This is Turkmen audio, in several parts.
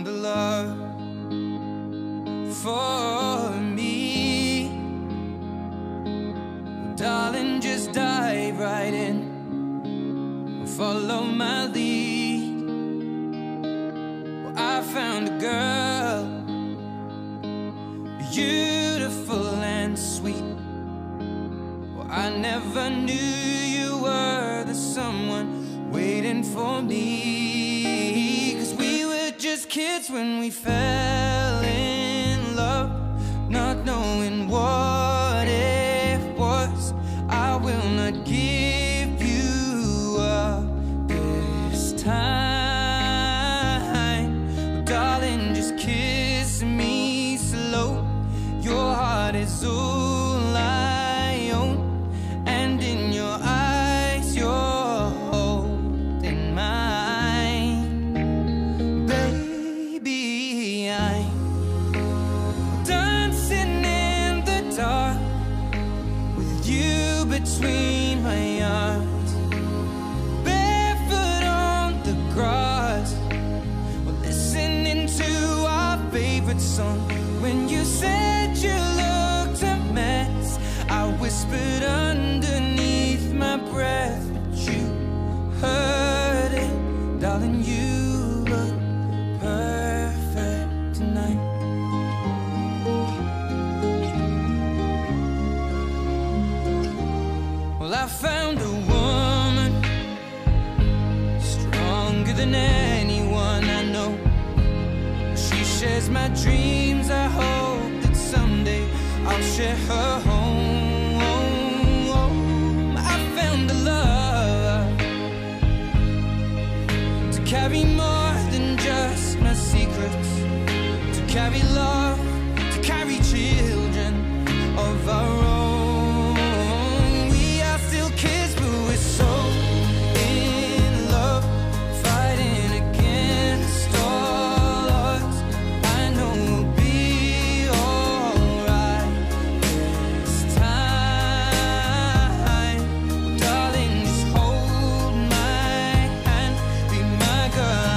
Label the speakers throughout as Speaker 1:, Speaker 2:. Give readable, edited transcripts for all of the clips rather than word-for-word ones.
Speaker 1: found a love for me. Well, darling, just dive right in. Follow my lead. Well, I found a girl, beautiful and sweet. Well, I never knew you were the someone waiting for me. Cause we were just kids when we fell in love, not knowing what it was. I will not give you up this time. Darling, just kiss me slow. Your heart is all I own, and in your eyes, you're holding mine. Baby, I'm dancing in the dark with you between my arms, barefoot on the grass, we're listening to our favorite song. When you said you looked a mess, I whispered underneath my breath, but you heard it, darling. You look perfect tonight. Well, I found a woman stronger than anyone I know. She shares my dreams. I hope that someday I'll share her home. I found a love to carry more than just my secrets, to carry love, to carry children of our own. We are still kids, but we're so in love, fighting against all odds. I know we'll be alright this time. Well, darling, just hold my hand, be my girl.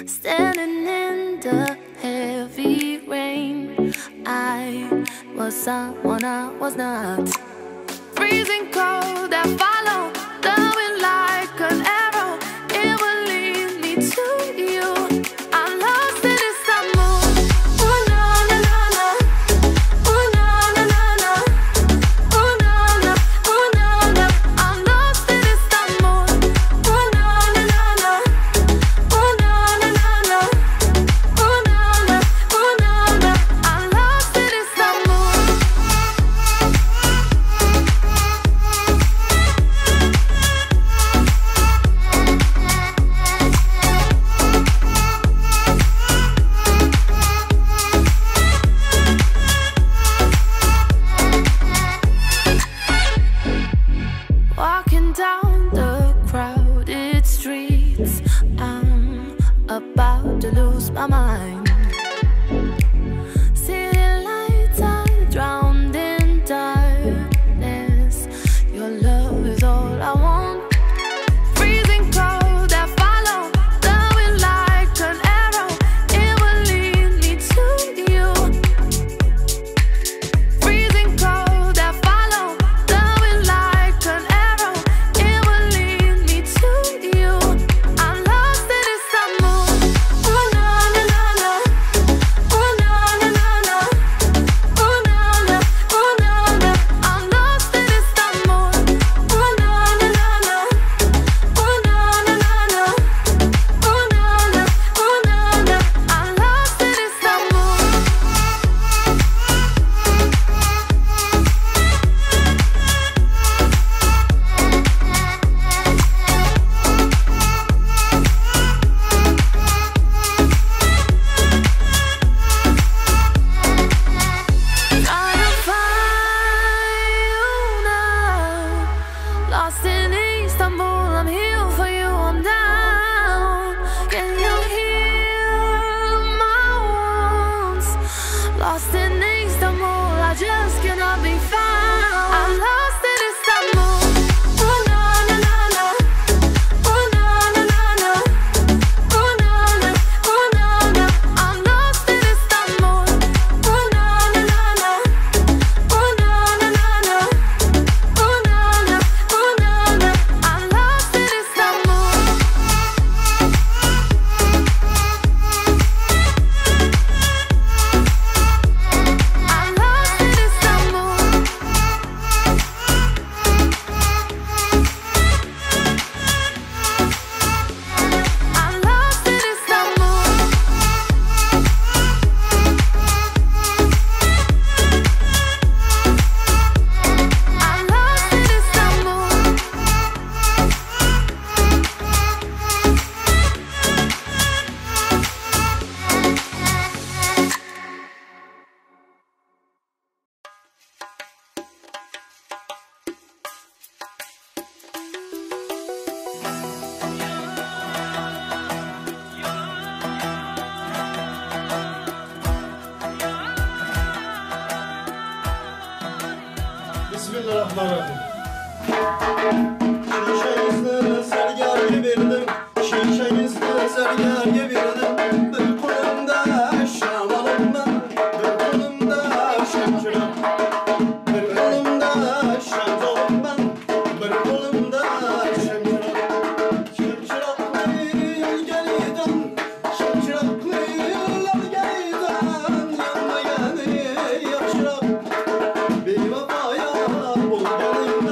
Speaker 2: Standing in the heavy rain. I was someone I was not. Freezing cold, I follow the wind like an arrow. It will lead me to you. I'm lost in Istanbul. Ooh na na na na. Ooh na na na na. Ooh na na, ooh na na. I'm lost in Istanbul. Ooh na na na na. Ooh na na na na. Ooh na na, ooh na na. I'm lost in Istanbul. Walking down the crowded streets, I'm about to lose my mind. City lights are drowned in darkness. Your love is all I want. Freezing cold, I follow the wind like an arrow. It will lead me to you. Freezing cold, I follow the wind like an arrow. It will lead me to you. I'm lost in Istanbul. Ooh na na na na. Ooh na na na na. Ooh na na, ooh na na. I'm lost in Istanbul. Ooh na na na na. Ooh na na na na. Ooh na na, ooh na na. I'm lost in Istanbul. Trying to find you now. Lost in Istanbul, I'm here for you, I'm down. Can you heal my wounds? Lost in Istanbul, I just cannot be found. I'm lost in Istanbul. Ooh na na na na. Ooh na na na na. Ooh na na, ooh na na. I'm lost in Istanbul. Ooh na na na na. Ooh na na na na. Ooh na na, ooh na na. I'm lost in Istanbul. I'm lost in Istanbul. I'm lost in Istanbul. I'm lost in Istanbul.
Speaker 3: Bismillahirrahmanirrahim. Şişe yüzlü serger gibirdim, şişe yüzlü serger gibirdim. Bir kolumda şamalım ben, bir kolumda şemşiram. Bir kolumda şemzolum ben, bir kolumda şemşiram. Şemşiraklı geliden, şemşiraklı geliden, yanma yani yakşırak. Bir vefaya bul gelin.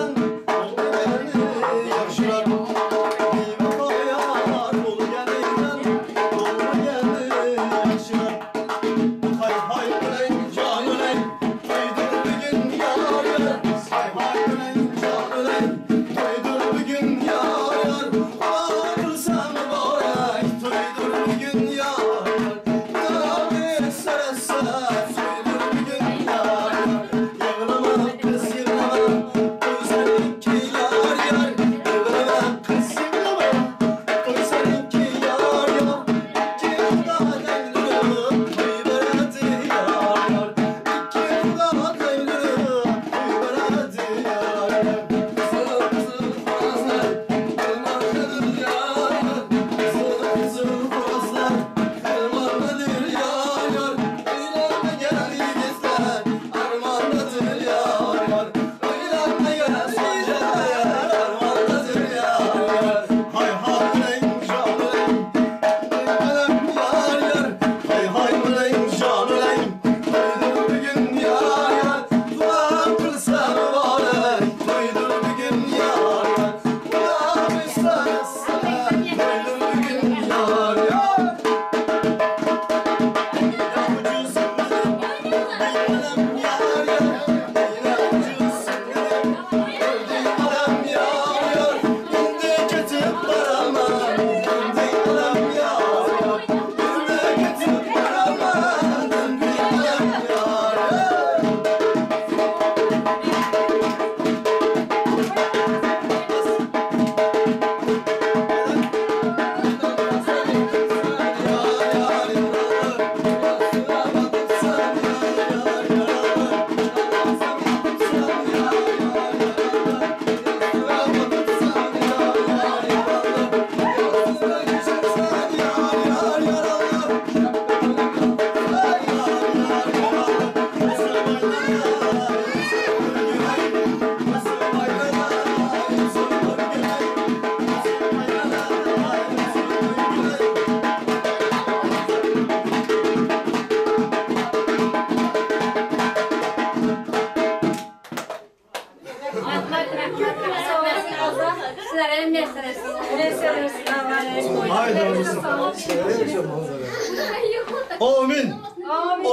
Speaker 3: Amin.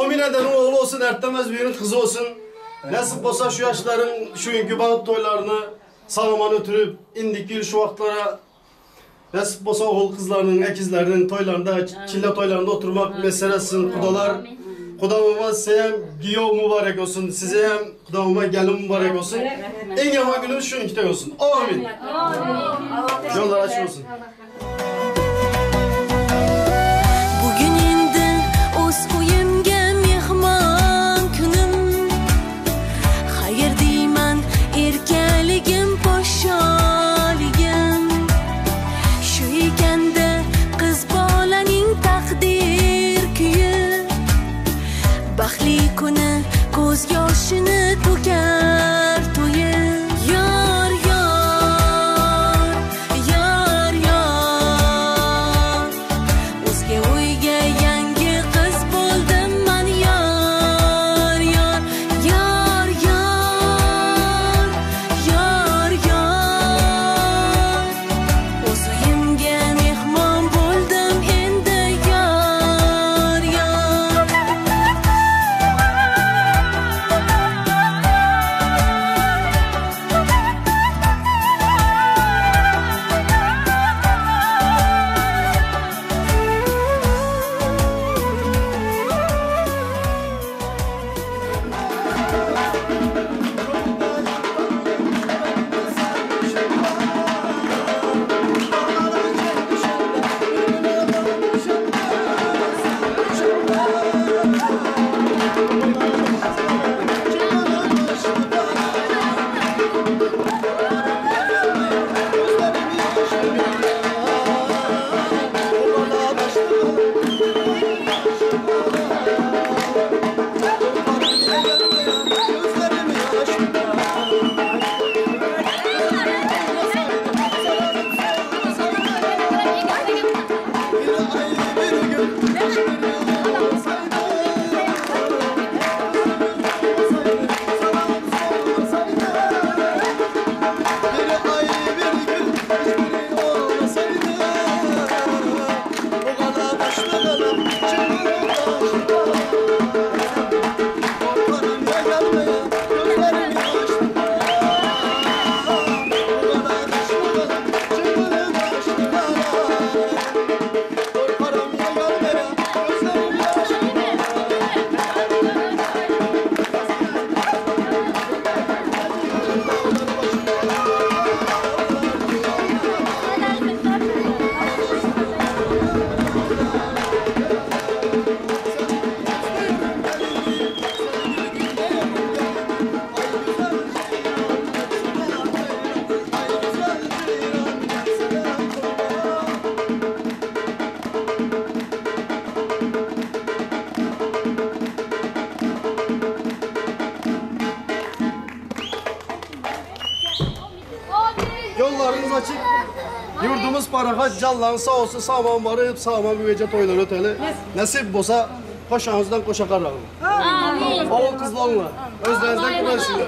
Speaker 3: Amin edenin oğlu olsun, Ertemez büyüğünün kızı olsun. Nasip olsa şu yaşların şu günkü bağıt toylarını sağaman ötürüp indiki yıl şu vaxtlara nasip olsa oğul kızlarının, ekizlerinin toylarında, çille toylarında oturmak meselesin kudalar. Kudamıma size giyo mübarek olsun, size hem kudamıma gelin mübarek olsun. En yaman günümüz şu günkü olsun. Amin. Yollar açık olsun.
Speaker 2: Bugun endi o'z uyimga mehmon kunim. Xayr deyman erkaligim, podsholigim. Shu ekanda qiz bolaning taqdir kuyi. Baxtli kuni ko'z yoshini to'kar to'yi. Yor, yor, yor, yor. O'zga uyga yangi qiz bo'ldim man yor, yor, yor, yor, yor, yor. O'z uyimga mehmon bo'ldim endi yor, yor.
Speaker 3: Yollarımız açık. Yurdumuz parahat, canların sağ olsun, sağman varıp, sağman bu gece toyları öteli. Nasip olsa koşağınızdan koşa kararlı.
Speaker 2: Amin.
Speaker 3: Oğul kızlarla, özlerinizden kudaşıyla.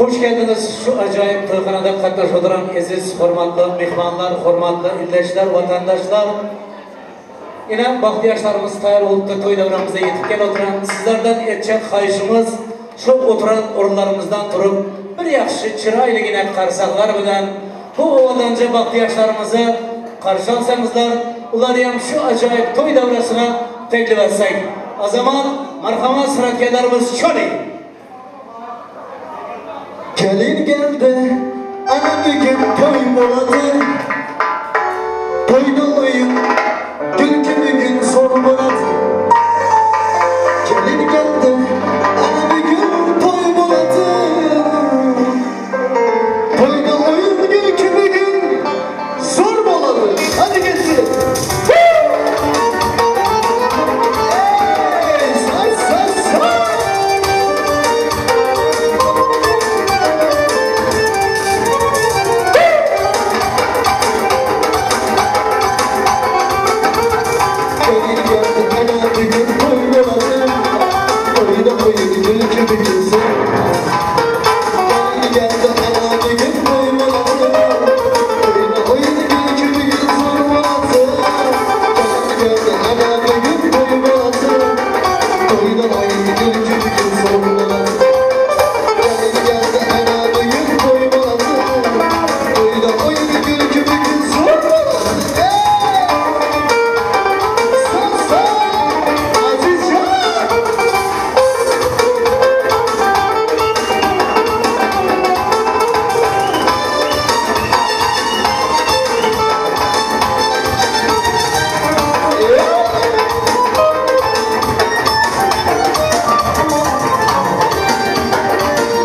Speaker 4: Hoş geldiňiz şu ajaýyp toýhanada gatnaşyp oturan eziz hormatly myhmanlar, hormatly ildeşler, watandaşlar. Ine bagtly ýaşlarymyz taýýar bolupdyr toý dabramyza ýetip gelip oturan. Sizlerden etjek haýyşymyz şu oturan orunlarymyzdan turup bir ýagşy çyraýlygine karsaklar bilen bu owadanja bagtly ýaşlarymyzy garşy alsaňyzlar, ularýam şu ajaýyp toý dabrasyna teklip etsek. Azamat, marhamat suratkeşlerimiz çöli!
Speaker 5: Gelin geldi, ana bugün toy boladı. Toyda oyun, gülkü bugün zor boladı. Gelin geldi, ana bugün toy boladı. Toyda oyun, gülkü bugün zor boladı. Hadi getir. Hey, say say say. Gelin geldi ana bugün toy boladı. Toyda oyun gülkü bugün zor. Gelin geldi ana bugün toy boladı. Toyda oyun gülkü bugün zor boladı. Gelin geldi ana bugün toy boladı. Toyda oyun gülkü bugün zor boladı. Gelin geldi ana bugün toy boladı. Toyda oyun gülkü bugün zor boladı. Hey! Sağ sağ! Azizcan!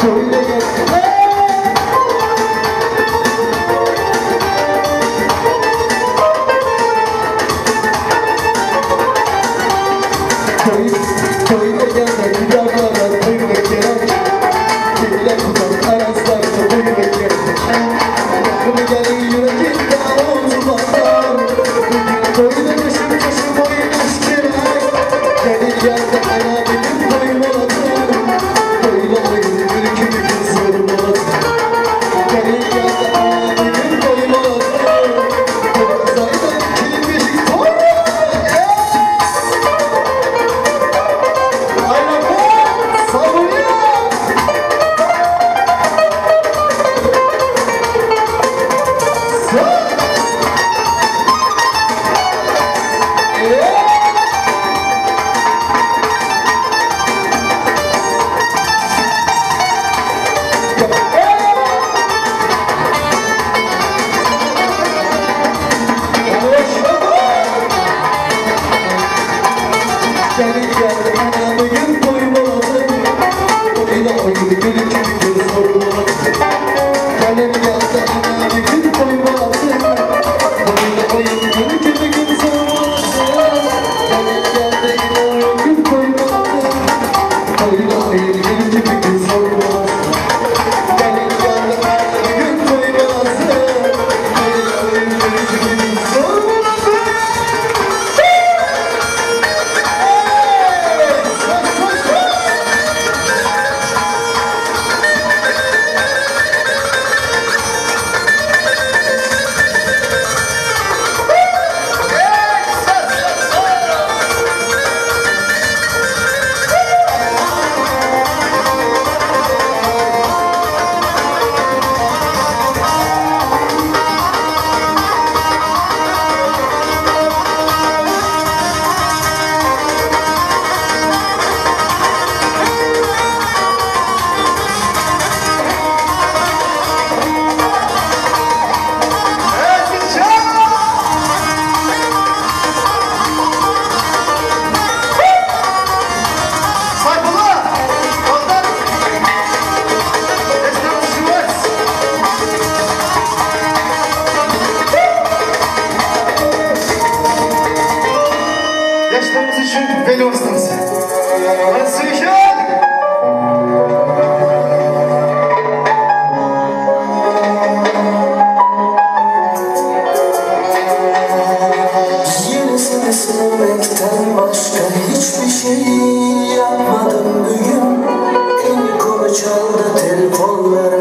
Speaker 5: Toyda gel. Hey! Toy, toyda geldi dudaklara duymak gerek. Dille tutan arazlarda duymak gerek. Yakını gelin yüreğinde otu basar. Bugün toyda coşup coşup oynaş gerek. Gelin geldi ana bugün toy boladı. Toyda oyun gülkü bugün zor boladı. Gelin geldi ana bugün toy boladı. Toy kilmiş toy boladı. Aynen Sabuniye! Sağ! Gelin geldi ana bugün toy boladı. Toyda oyun gülkü bugün zor boladı. Gelin geldi ana bugün toy boladı. Toyda oyun gülkü bugün zor boladı. Gelin geldi ana bugün toy boladı. Toyda oyun gülkü bugün zor boladı. Gelin geldi ana bugün toy boladı. Toyda oyun gülkü bugün zor boladı. Hey! Say say say! Sayfullah! Ondan! Esnaf Şuvat! Gençlerimiz için veli olsunuz. Hadi Süleyman!
Speaker 6: Yine seni sevmekten başka hiçbir şey yapmadım bugün. El kolu çaldı telefonlarım.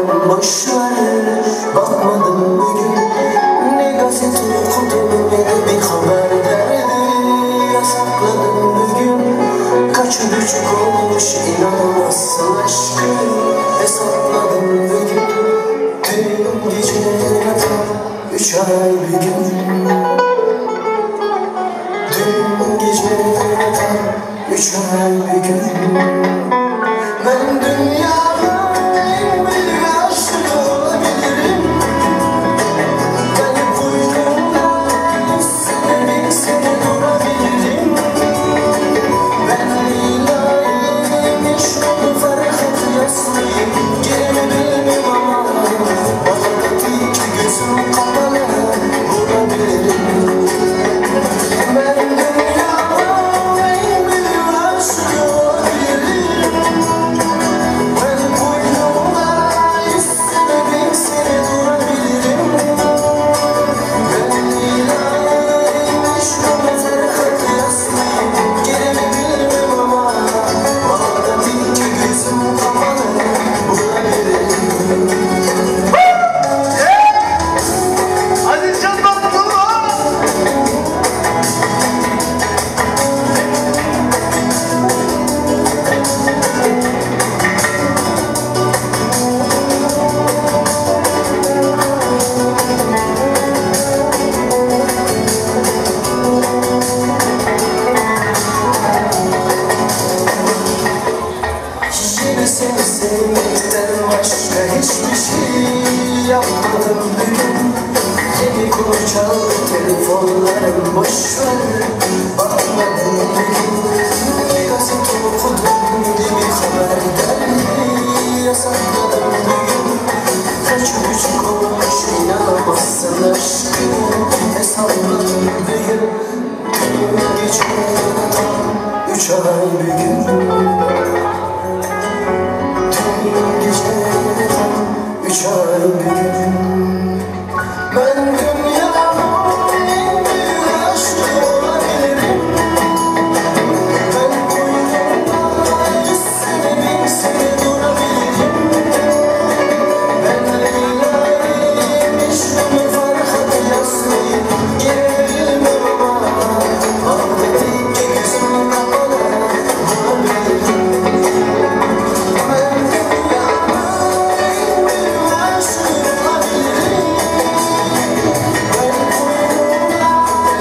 Speaker 6: buçuk olmuş inanamazsın aşkım Hesapladım bugün Dün gece tam üç ay bir gün Dün gece tam üç ay bir gün Ben dünyanın en büyük aşkı olabilirim Ben kuyruğunda sene bin sene durabilirim Ben Leyla'yım, Mecnun'u Ferhat'ı yaslıyım Yerimi bilmem ama Bağdaki iki gözüm kapalı Vurabilirim Ben dünyanın en büyük aşkı olabilirim Ben koynumda yüz sene bin sene durabilirim Ben Leyla'yım, Mecnun'u Ferhat'ı yaslıyım Yerimi bilmem ama Bağdaki iki gözüm kapalı Vurabilirim
Speaker 3: Azizcan dostum.
Speaker 6: Yine seni sevmekten başka hiçbir şey yapmadım bugün Yeni konu çaldı telefonlarım boş ver Bakmadım bugün Ne gazete okudum ne bir haber dergi Yasakladım bugün Kaç buçuk olmuş inanamazsın aşkım Hesapladım bugün Dün gece tam üç ay bir gün Dün gece tam üç ay bir gün Ben dünyanın en büyük aşkı olabilirim Ben koynumda yüz sene bin sene durabilirim Ben Leyla'yım, Mecnun'u Ferhat'ı yaslıyım Yerimi bilmem ama Bağdaki iki gözüm kapalı Bulabilirim Ben dünyanın en büyük aşkı olabilirim Ben koynumda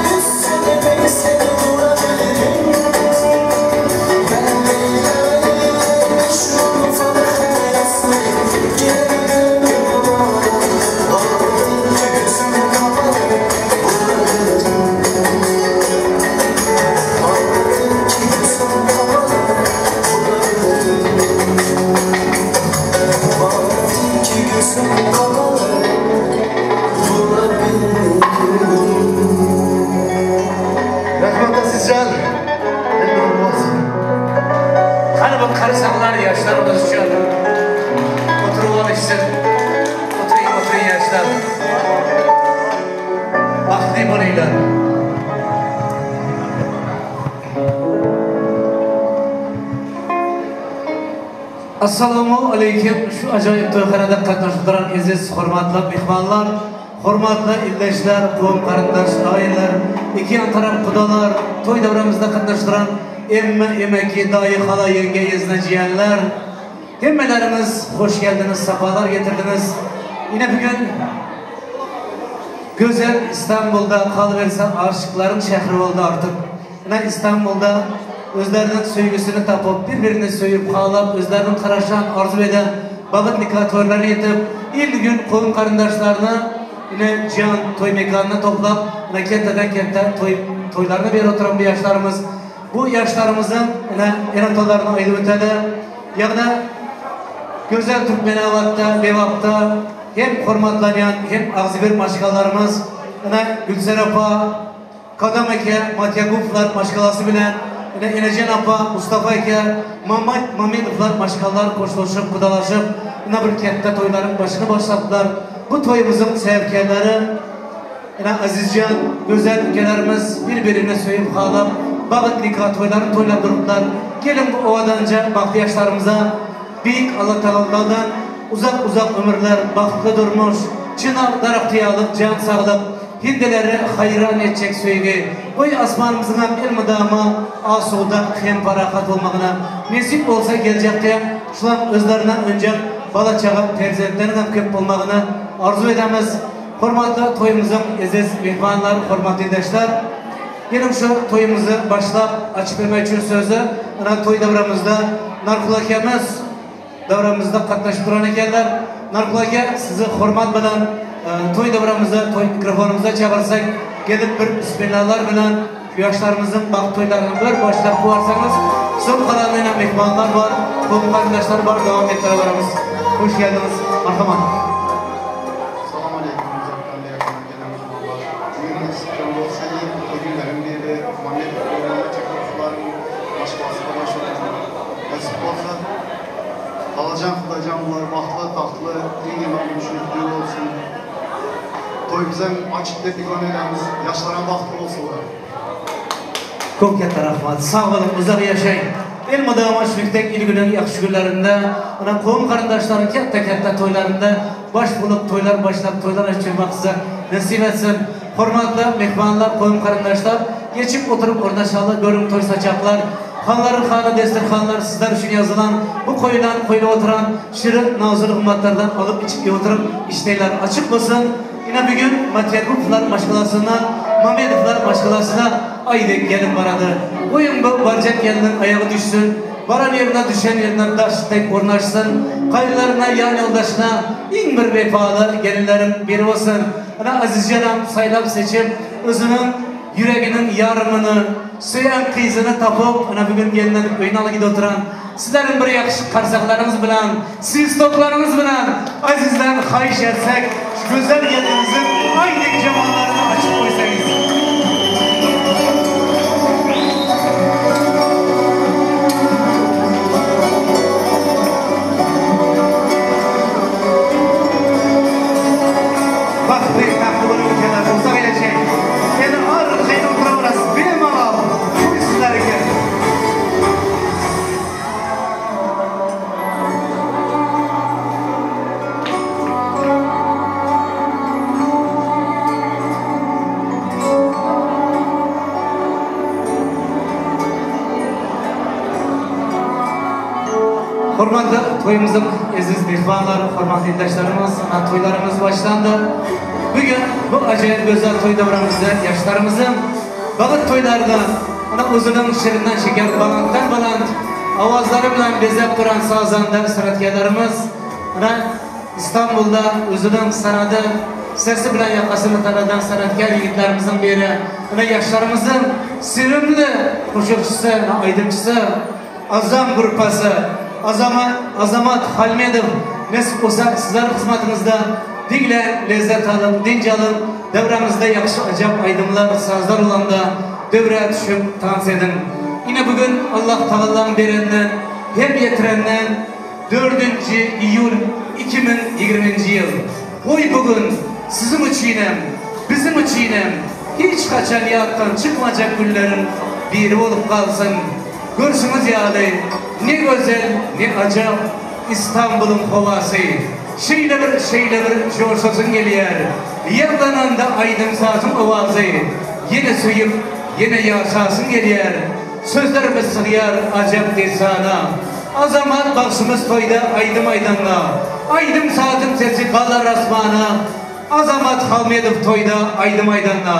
Speaker 6: yüz sene bin sene durabilirim Ben Leyla'yım, Mecnun'u Ferhat'ı yaslıyım Yerimi bilmem ama Bağdaki gözüm kapalı Bulabilirim Bağdaki gözüm kapalı Bulabilirim Bağdaki gözüm kapalı Bulabilirim
Speaker 3: Rahmat Azizcan. Elli olmaz.
Speaker 4: Qani bu qarasaqlar yoshlarimiz uchun. O'tirib olishsin. O'tiring, o'tiring yoshlar. Baxtli bo'linglar. Assalomu alaykum. Shu ajoyib to'yxonada qatnashib turgan aziz, hurmatli mehmonlar, hurmatli ildoshlar, qavm qarindosh, oilalar, ikki yon taraf qudalar, to'y davramizda qatnashib emma, emaki, doyi, xola, yenga, yezna, jiyanlar, hammalarimiz xush keldiniz, safolar getirdiniz. Yine bugun Güzel İstanbul'da kalıverse aşıkların şehri oldu artık. Yine İstanbul'da özlerinin söygüsünü tapıp, birbirini söyüp, ağlap, özlerinin karaşan, arzu eden bağıt nikah yetip, ilk gün qavm qarindoshlarını yine cihan toy mekanına toplap, yine kenteden kente toy, toylarını beri oturan bu yaşlarımız. Bu yaşlarımızın yine enatolarını ayırıp öteli. Yani Güzel Türkmenabat'ta, Levap'ta hem hurmatlanyan hem ağzı bir maşkalarımız, yine Gülser apa, Kadam eke, Matyakuflar maşkalası bilen, yine Enecan apa, Mustafa eke, Mamat Mamedovlar maşkalar koşlaşıp, kudalaşıp, yine bir kentte toyların başını başlattılar. Bu toyumuzun sevkerleri, yine Azizcan, güzel ülkelerimiz birbirine söyüp ağlap, bağıt nikah toylarını toylandırdılar. Gelin bu ovadanca baktı yaşlarımıza, Büyük Allah Teala'dan uzak uzak ömürler, bahtlı durmuş, çınar daraktiyalık, can sağlık. hindileri haýran etjek söýgi. Goý asmanymyzyňam elmydama asuda hem parahat bolmagyna nesip bolsa geljekde şulaň yzlaryndan önjek bala-çaga perzentleriňem köp bolmagyny arzuw edemiz. Hormatly toýumyzyň eziz myhmanlary, hormatly ildeşler! Geliň şu toýumyzy başlap açyp bermek üçin sözi ynha toý dabramyzda Narkul akemiz dabramyzda gatnaşyp duran ekenler. Narkul ake sizi hormat bilen toý dabramyza toý mikrofonymyza çagyrsak gelip bir bismillalar bilen şu ýaşlarymyzyň bagt toýlaryny bir başlap goýarsaňyz soň galan ýene myhmanlar bar, kowum garyndaşlar bar dowam etdirip bararys. Hoş geldiňiz marhamat.
Speaker 7: Salam aleýkum uzakdan ýakyndan gelen myhmanlar. Bugün nasip bolsa iň mutlu günleriň biri Mamedow we Çakyrovlaryň maşgalasy baş oturan. Nasip bolsa Allajan Hudaýjan bulary bagtly tagtly iň ýaman düşünikli bolsun. Toýumyzam açyk dep yglan edemiz. Ýaşlaram bagtly bolsunlar.
Speaker 4: Köp katta rahmat. Sag boluň, uzak ýaşaň. Elmydama şübükdek il-günüň ýagşy günlerinde, ynha kowum-garyndaşlaryň kätde-kätde toýlarynda baş bolup toýlar başlap toýlar açjyrmak size nesip etsin. Hormatly myhmanlar, kowum-garyndaşlar, geçip oturyp ornaşaly, görüň toý saçaklar, hanlaryň hany desterhanlar sizler üçin ýazylan, bu goýlan, goýlup oturan şirin nazy-nygmatlardan alyp içip oturyp işdäler açyk bolsun. Ine bu gün Matýakupowlar maşgalasyna, Mamedowlar maşgalasyna aýdek gelin barady. Goýuň bu barjak gelniň aýagy düşsün, baran ýerine düşen ýerine daş dek ornaşsyn, gaýynlaryna, ýan ýoldaşyna iň bir wepaly gelinleriň biri bolsun. Ine Azizjanam saýlap-seçip özüniň ýüreginiň ýarymyny, söýen gyzyny tapyp, ine bu gün gelinlenip öýüne alyp gidip oturan. Sizleriň bir ýagşy karsaklaryňyz bilen, swistoklaryňyz bilen Azizden haýyş etsek, şu gözel gelnimiziň aý dek jemallaryny açyp goýsaňyz. Bagtly, tagtly boluň ülkeler, uzak ýaşaň. Ene arkaýyn oturawerasyz, bemalal, toý sizleriňki. Hormatly toýumyzyň eziz myhmanlary, hormatly ildeşlerimiz, ana toýlarymyz başlandy. Bu gün bu ajaýyp gözel toý dabramyzda ýaşlarymyzyň Bagyt toýlaryna ana özüniň şirinden şeker balanddan baland awazlary bilen bezäp duran sazanda sanatkarlarymyz ana İstanbulda özüniň sanady sesi bilen ýakasyny tanadan sanatkar ýigitlerimiziň biri ana ýaşlarymyzyň sevimli goşukçysy ana aýdymçysy Azam gruppasy Azama Azamat Halmedow nesip bolsa sizler hyzmatyňyzda diňläň lezzet alyň dynç alyň döwräňizde ýagşy ajap aýdymlar sazlar bolanda döwrä düşüp tans ediň ine bu gün Allah tagallaň berenden hem ýetirenden dördünji iýul 2020-nji ýyl goý bu gün siziň üçinem biziň üçinem hiç haçan ýatdan çykmajak günleriň biri bolup galsyn. Görşüňiz ýaly, ne gözel, ne ajap Istanbulyň howasy. Şeýle bir, şeýle bir joşasyň gelýär. Ýaňlananda aýdym-sazyň owazy, ýene söýüp, ýene ýaşasyň gelýär. Sözlerimiz sygýar ajap dessana. Azamat bagşymyz toýda aýdym aýdanda, aýdym-sazyň sesi galar asmana. Azamat Hamedow toýda aýdym aýdanda,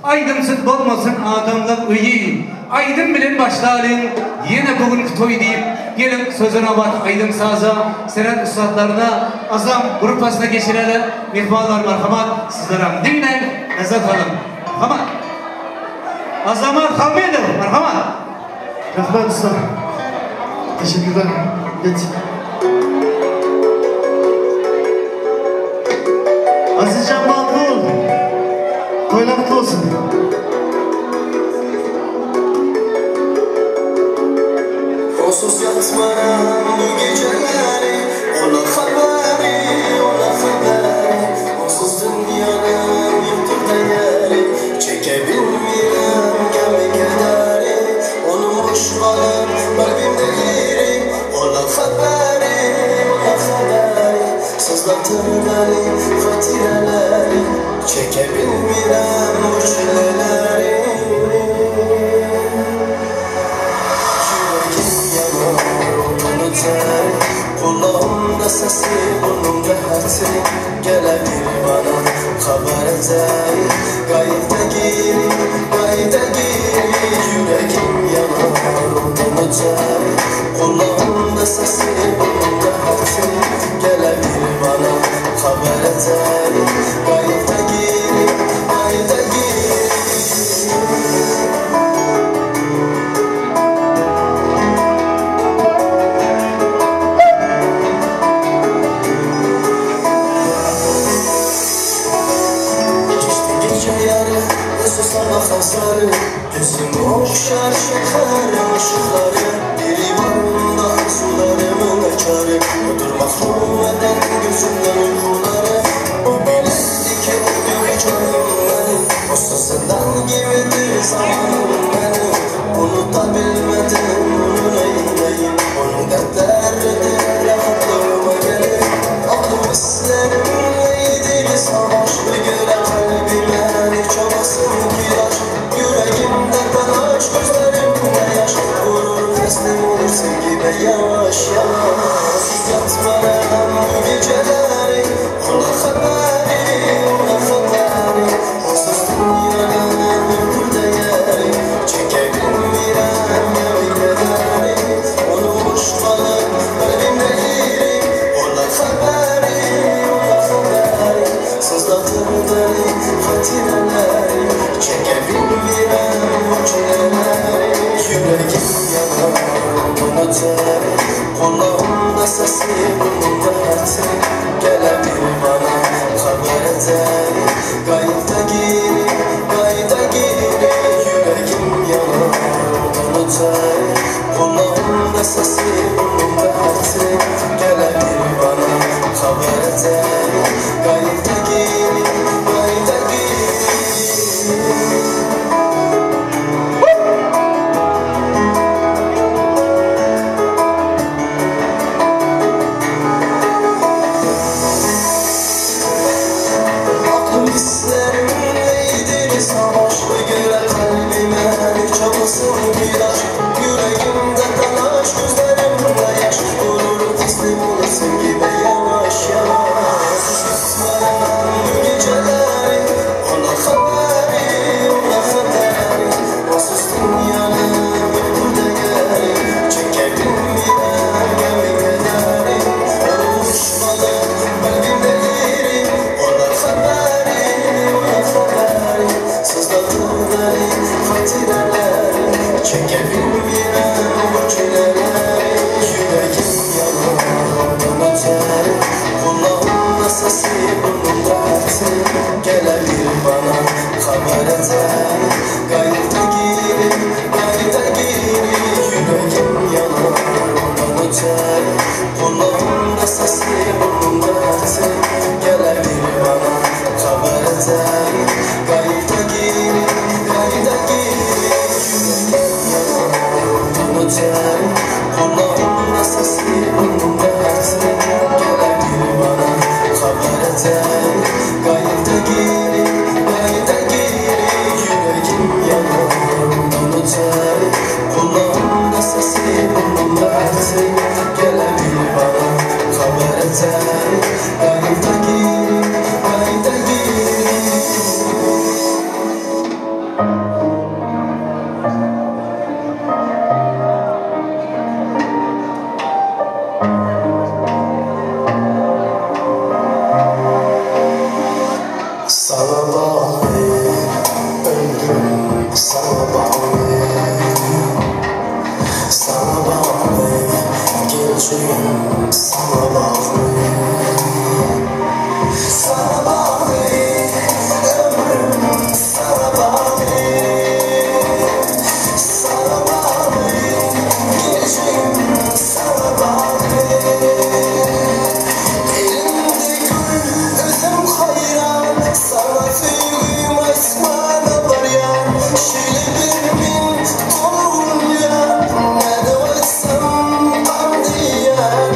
Speaker 4: Aýdymsyz bolmasyn adamlaň öýi, Aýdym bilen başlalyň ýene bu günki toý diýip, geliň söze nobat aýdym-saza senat ussatlaryna, Azam gruppasyna geçireli, myhmanlar marhamat, sizlerem diňläň, lezzet alyň. Marhamat. Azamat Hamedow, marhamat.
Speaker 5: Rahmet usta. Teşekkürler. Geç. Azizcan bagtly ol. Toýlar kutly bolsun.
Speaker 6: Onsuz ýatmaram bu geceleri Ola habary, ola habary Onsuz dünýäniň ýokdur değeri Çekebilmirem gamy kederi Olmuş galyp kalbimde ýeri Ola habary, ola habary Sızlatır beni hatireleri. Çekebilmirem bu çileleri Yüreğim yanar onun öter Kulağımda sesi burnumda hatri Gelebilir bana haber eder Kayıta geri, kayıta geri Yüreğim yanar ondan öter Kulağımda sesi burnumda hatri Gelebilir bana haber eder Kayıta geri, kayıta geri Geçti gece yarı, gözü sabah hasarı Gözüm okşar şeker ışıkları Biri varında sularımın açarı Odur mahrum eden gözümden uykuları O bilirdi ki öldüğü canım benim O sözünden gibidir zamanım benim Unutabilmedim onu neyleyim Onun dertleridir rahatlığıma gelir Aklım hislerimleydi savaş Göre kalbime ne çabasın ki Yüreğimde telaş, gözlerimde yaş Gurur teslim olur sevgime yavaş yavaş Yatmadan bu geceleri Ona haberi, ona haberi Onsuz dünyanın ömür değeri Çekebilmirem ya kederi Onu boşmalı kalbimde yeri Ona haberi, ona haberi Sızlatır beni hatireleri Çekebilmirem bu çileleri Yüreğim yanar ondan öter Kulağımda sesi burnumda hatri Gelebilir bana haber eder Kayıta geri, kayıta geri Yüreğim yanar ondan öter Kulağımda sesi burnumda hatri Gelebilir bana haber eder Kayıta geri, kayıta geri Aklım hislerimleydi savaş Göre kalbime çabasın ilaç Yüreğimde telaş, gözlerimde yaş Gurur teslim olur sevgime yavaş yavaş Susmayan bu geceleri Ona haberi, ona haberi Onsuz dünyanın yoktur değeri Çekebilmirem gemi kederi Oluşmalı kalbimde yeri Ona haberi, ona haberi Sızlatır beni hatireleri Çekebilmirem bu çileleri Yüreğim yanar ondan öter Kulağımda sesi burnumda hatri Gelebilir bana haber eder Kayıta geri, kayıta geri Yüreğim yanar ondan öter Kulağımda sesi burnumda hatri Gelebilir bana haber eder Kayıta geri, kayıta geri Yüreğim yanar ondan öter Kulağımda sesi burnumda hatri Gelebilir bana haber eder Kayıta geri, kayıta geri Yüreğim yanar ondan öter Kulağımda sesi burnumda hatri Gelebilir bana haber eder Kayıta geri, kayıta geri Sana bağlı ömrüm, sana bağlı Sana bağlı geleceğim, sana bağlı Sana bağlı ömrüm, sana bağlı Sana bağlı geleceğim, sana bağlı Elimde gül, özüm hayran Sana söyleyeyim asmana varyan Şöyle bir min dolun ya Ne de varsam tam diyen.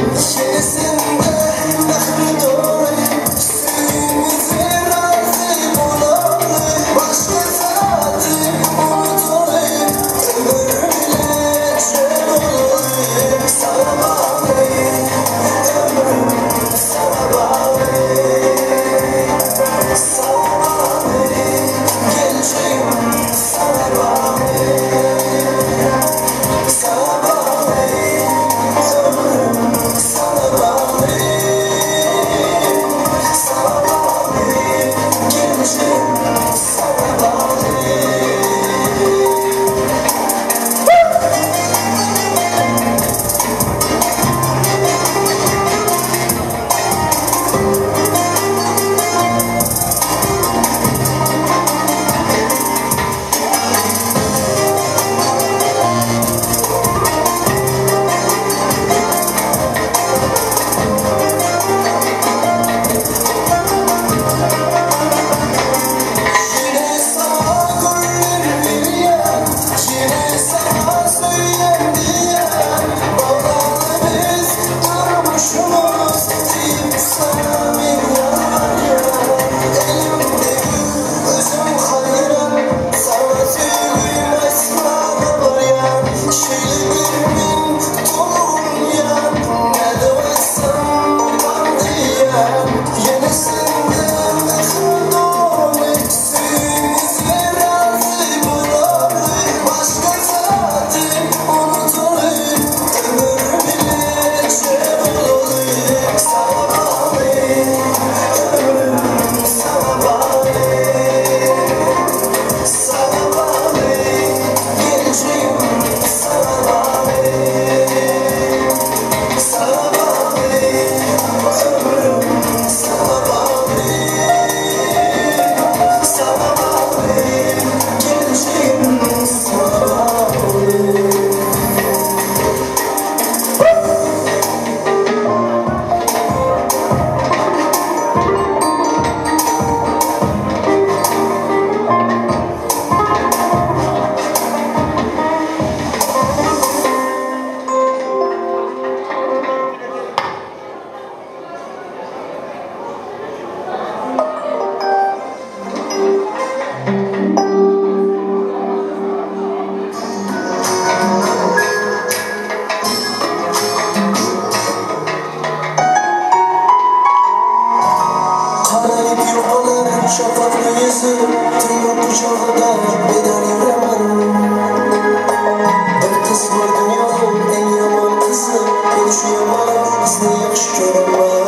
Speaker 6: yomon qizni yaxshi ko'raman.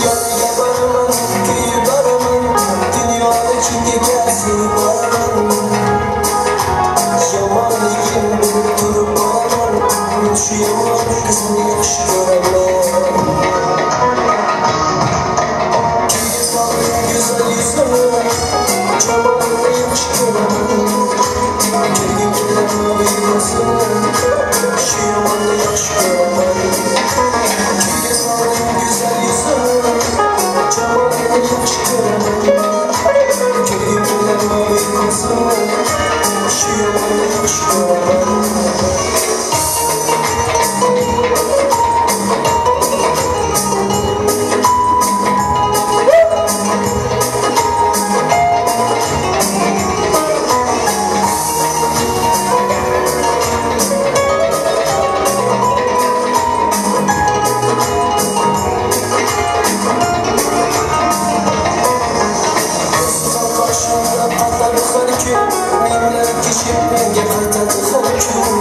Speaker 6: Yoniga boraman, kuyib boraman, dunyoni chinga kesib boraman. Yomonligim bilib turib boraman, men shu yomon qizni yaxshi ko'raman. Kuyga soldim go'zal yuzini, jamolini yaxshi ko'raman. Ko'rgim kelar moviy ko'zini, shu yomonni yaxshi ko'raman. Kuyga soldim go'zal yuzini, jamolini yaxshi ko'raman. Ko'rgim kelar moviy ko'zini, shu yomonni yaxshi ko'raman. Ko'zim qoshimda qatadi har kun, minglar kechib menga qaytadi har kun.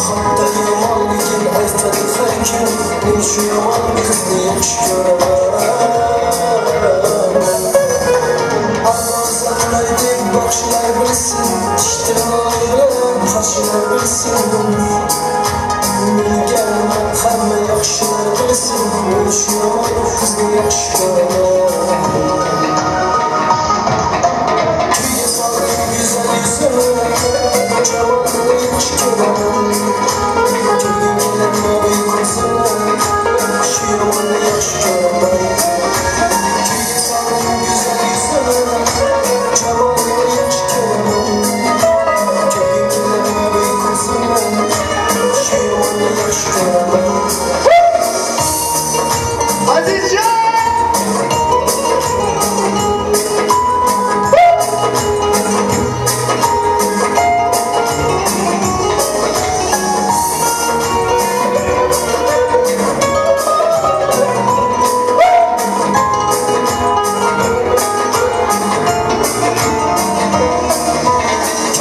Speaker 6: Hatto yomonligin aytadi har kun, men shu yomon qizni yaxshi ko'raman. Armon deb baxshilar bilsin, tish tirnog'i bilan qarshilar bilsin. Menga nima hamma yaxshilar bilsin, men shu yomon qizni yaxshi ko'raman. Kuyga soldim go'zal yuzini, jamolini yaxshi ko'raman. Ko'rgim kelar moviy ko'zini, shu yomonni yaxshi ko'raman. Kuyga soldim go'zal yuzini, jamolini yaxshi ko'raman. Ko'rgim kelar moviy ko'zini, shu yomonni yaxshi ko'raman.
Speaker 5: Azizjon!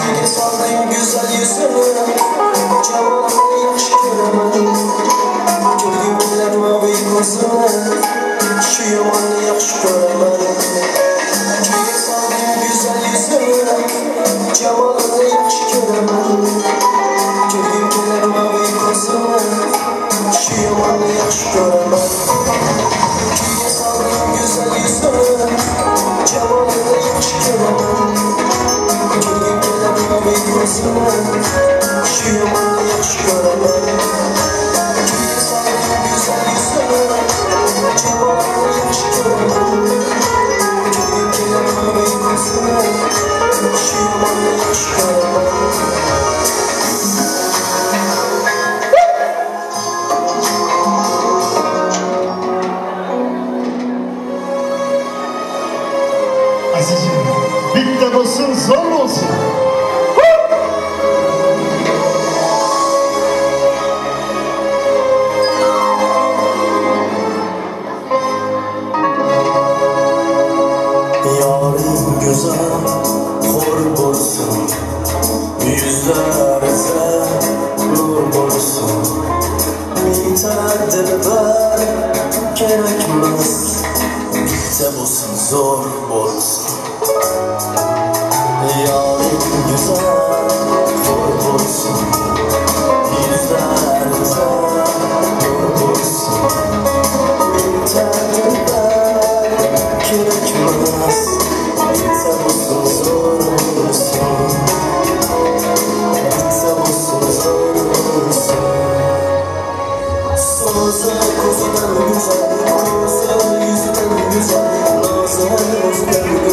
Speaker 6: Kuyga soldim go'zal yuzini, jamolini yaxshi ko'raman. Ko'rgim kelar moviy ko'zini, shu yomonni yaxshi ko'raman. Kuyga soldim go'zal yuzini, jamolini yaxshi ko'raman. Ko'rgim kelar moviy ko'zini, shu yomonni yaxshi ko'raman. Kuyga soldim go'zal yuzini, jamolini yaxshi ko'raman. Ko'rgim kelar moviy ko'zini, shu yomonni yaxshi ko'raman. Kuyga soldim go'zal yuzini, jamolini yaxshi ko'raman. Ko'rgim kelar moviy ko'zini, shu yomonni yaxshi ko'raman.
Speaker 5: Azizim, bitta bo'lsin, zo'r bo'lsin.
Speaker 6: Yarim güzel hor bo'lsin, yuzlarida nur bo'lsin. Bitar dilbar kerakmas, bitta bo'lsin, zo'r bo'lsin. Yarim güzel hor bo'lsin, yuzlarida nur bo'lsin. Bitar dilbar kerakmas, bitta bo'lsin, zo'r bo'lsin. Bitta bo'lsin, zo'r bo'lsin. So'zi ko'zidan go'zal, ko'zi yuzidan go'zal, nozi o'zidan.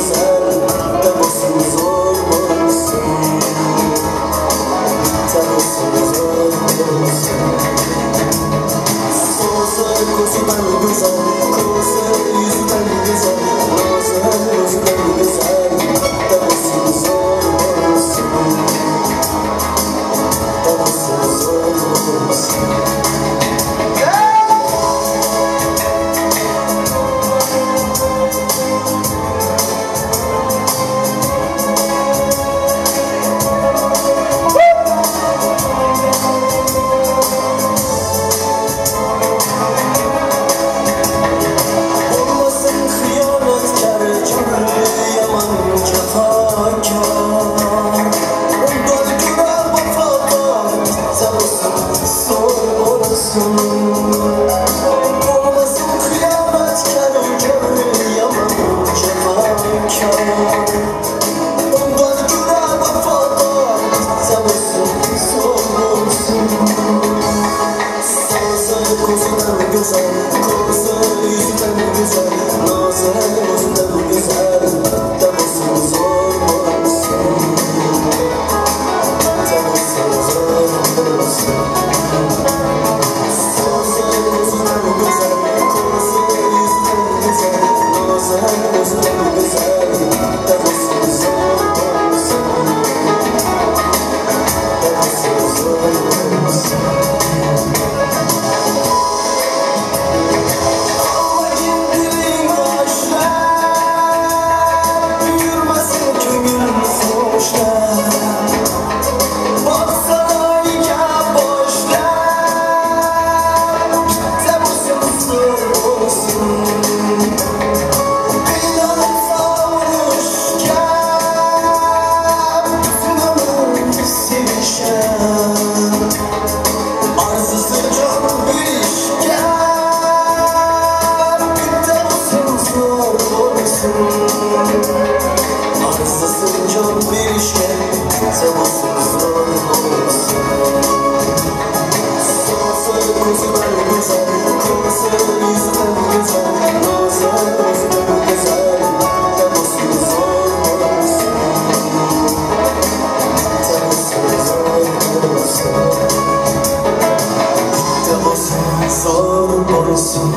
Speaker 6: olsun.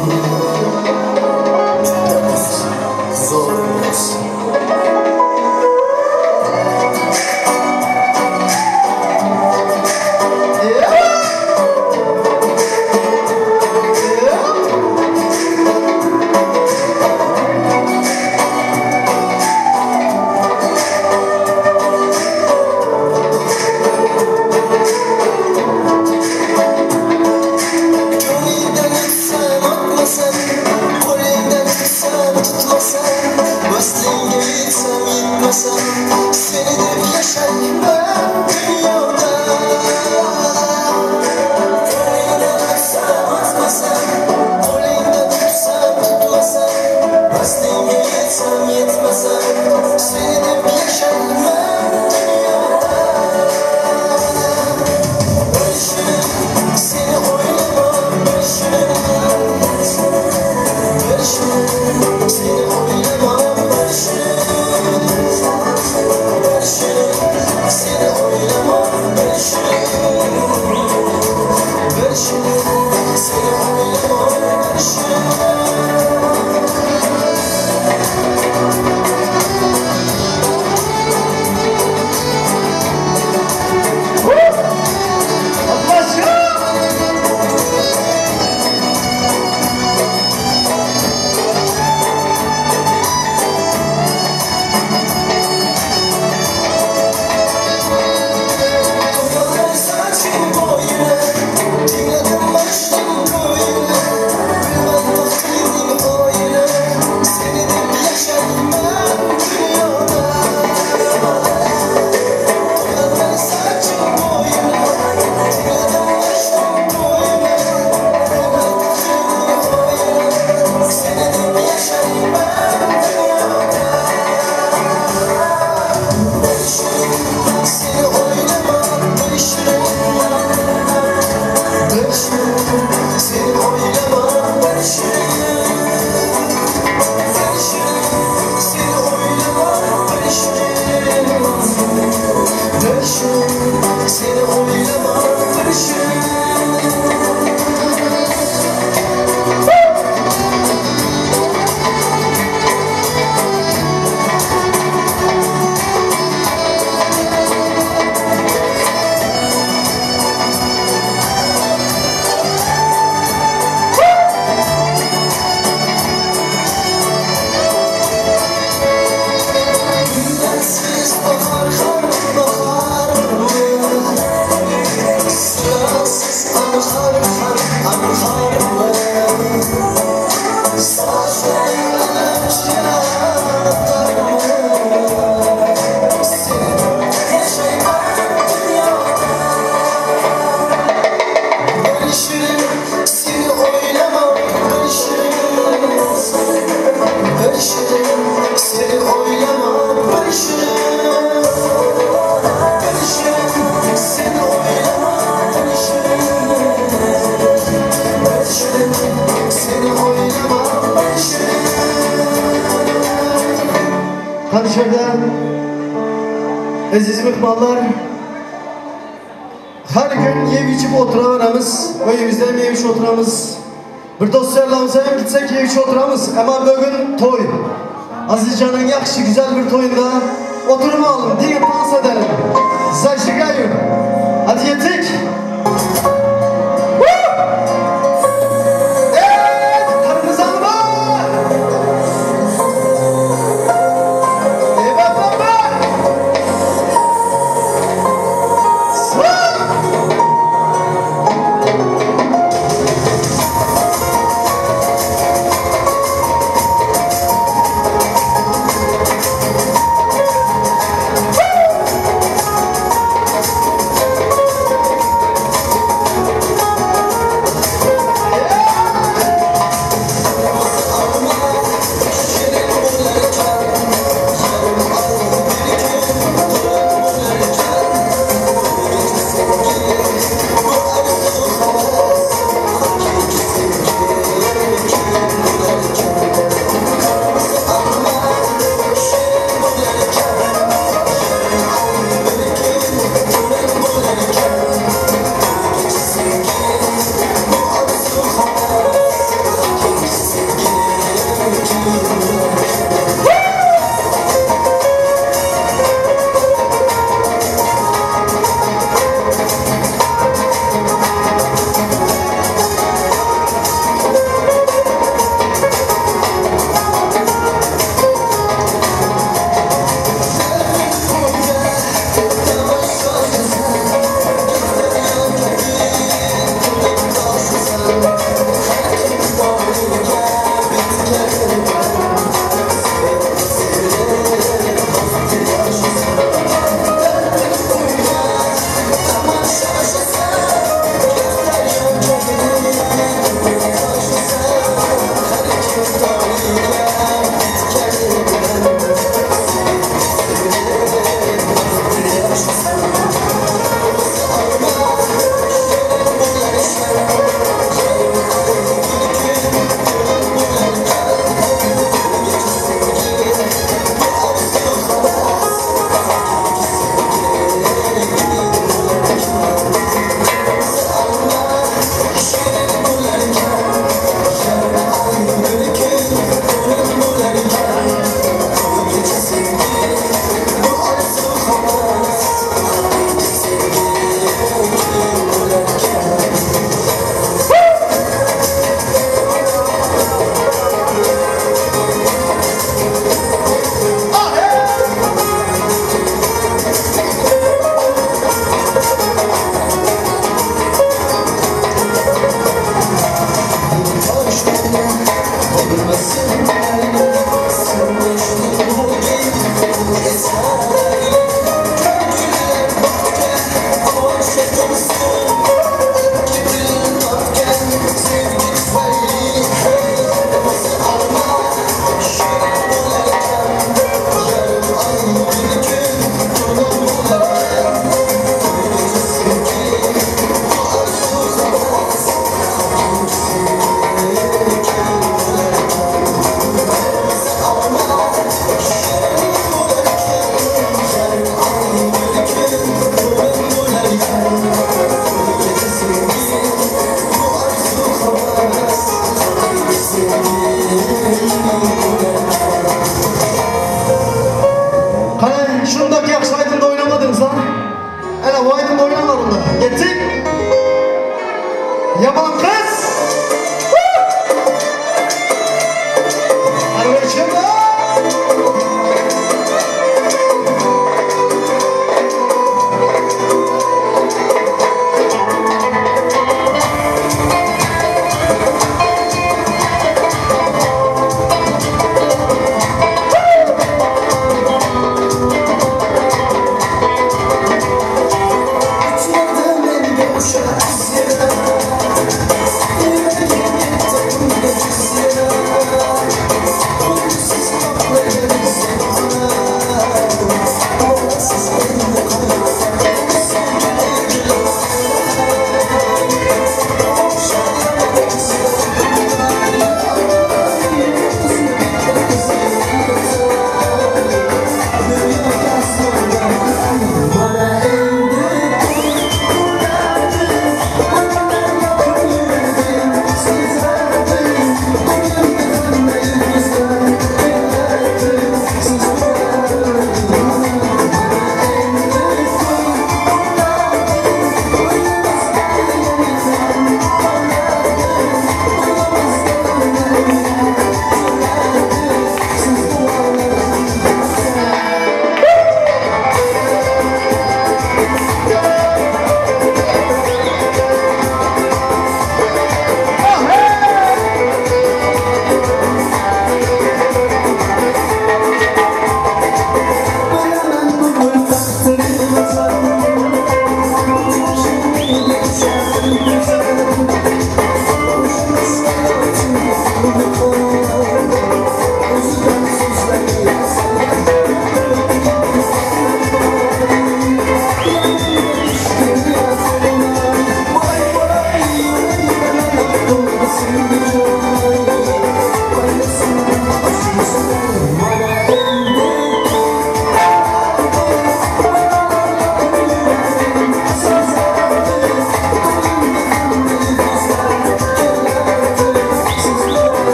Speaker 6: Bitmez zor olsun. Gönülden öpsem atma sen, Kolye'den tutsam tutma sen, Vaslinge gitsem gitmesen, Seni de yaşayayım ben dünyada. Gönülden öpsem atma sen, Kolye'den tutsam tutma sen, Vaslinge gitsem yetmesen, Seni de yaşayayım ben dünyada. Barışırım, seni oylamam, barışırım. Barışırım, seni oylamam, barışırım. Barışırım, seni oylamam, barışırım. Barışırım, seni oylamam, barışırım. Topladım saçın boyuna, dinledim başım boyuna. Bilmem baktım oyuna, seni de yaşarım ben dünyada. Topladım saçın boyuna, dinledim başım boyuna. Bilmem baktım oyuna, seni de yaşarım ben dünyada. Barışırım, seni oylamam, barışırım. Barışırım, seni oylamam, barışırım. Barışırım, seni oylamam, barışırım. Barışırım, seni oylamam, barışırım. Gülensiz bahar har bahar mı? Sırasız anhar har anhar mı? Saçlarım şiyanlar mı? Seni yaşayamam dünyada. Barışırım, seni oylamam, barışırım. Barışırım, seni oylamam, barışırım. Barışırım, seni oylamam, barışırım. Barışırım, seni oylamam, barışırım.
Speaker 5: Karşıda aziz mehmonlar, har gün yeb içip oturaveramiz, uyimizda ham yeb ichib o'tiramiz. Bir do'stlarimiz ham gitsak yeb ichib o'tiramiz. Ama bugün to'y. Azizcan'ın yaxshi güzel bir to'yunda oturmayalım, diye dans edelim. Zajigayım. Hadi yetik. Evet, kırmızı alma. Eyvah baba. Sağ.
Speaker 6: Barışırım,
Speaker 5: Ýaman gyz!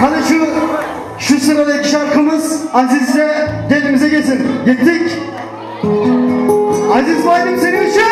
Speaker 8: Hadi şu şu sıradaki şarkımız Aziz'le gelimize geçsin. Gittik. Aziz Bayram senin için.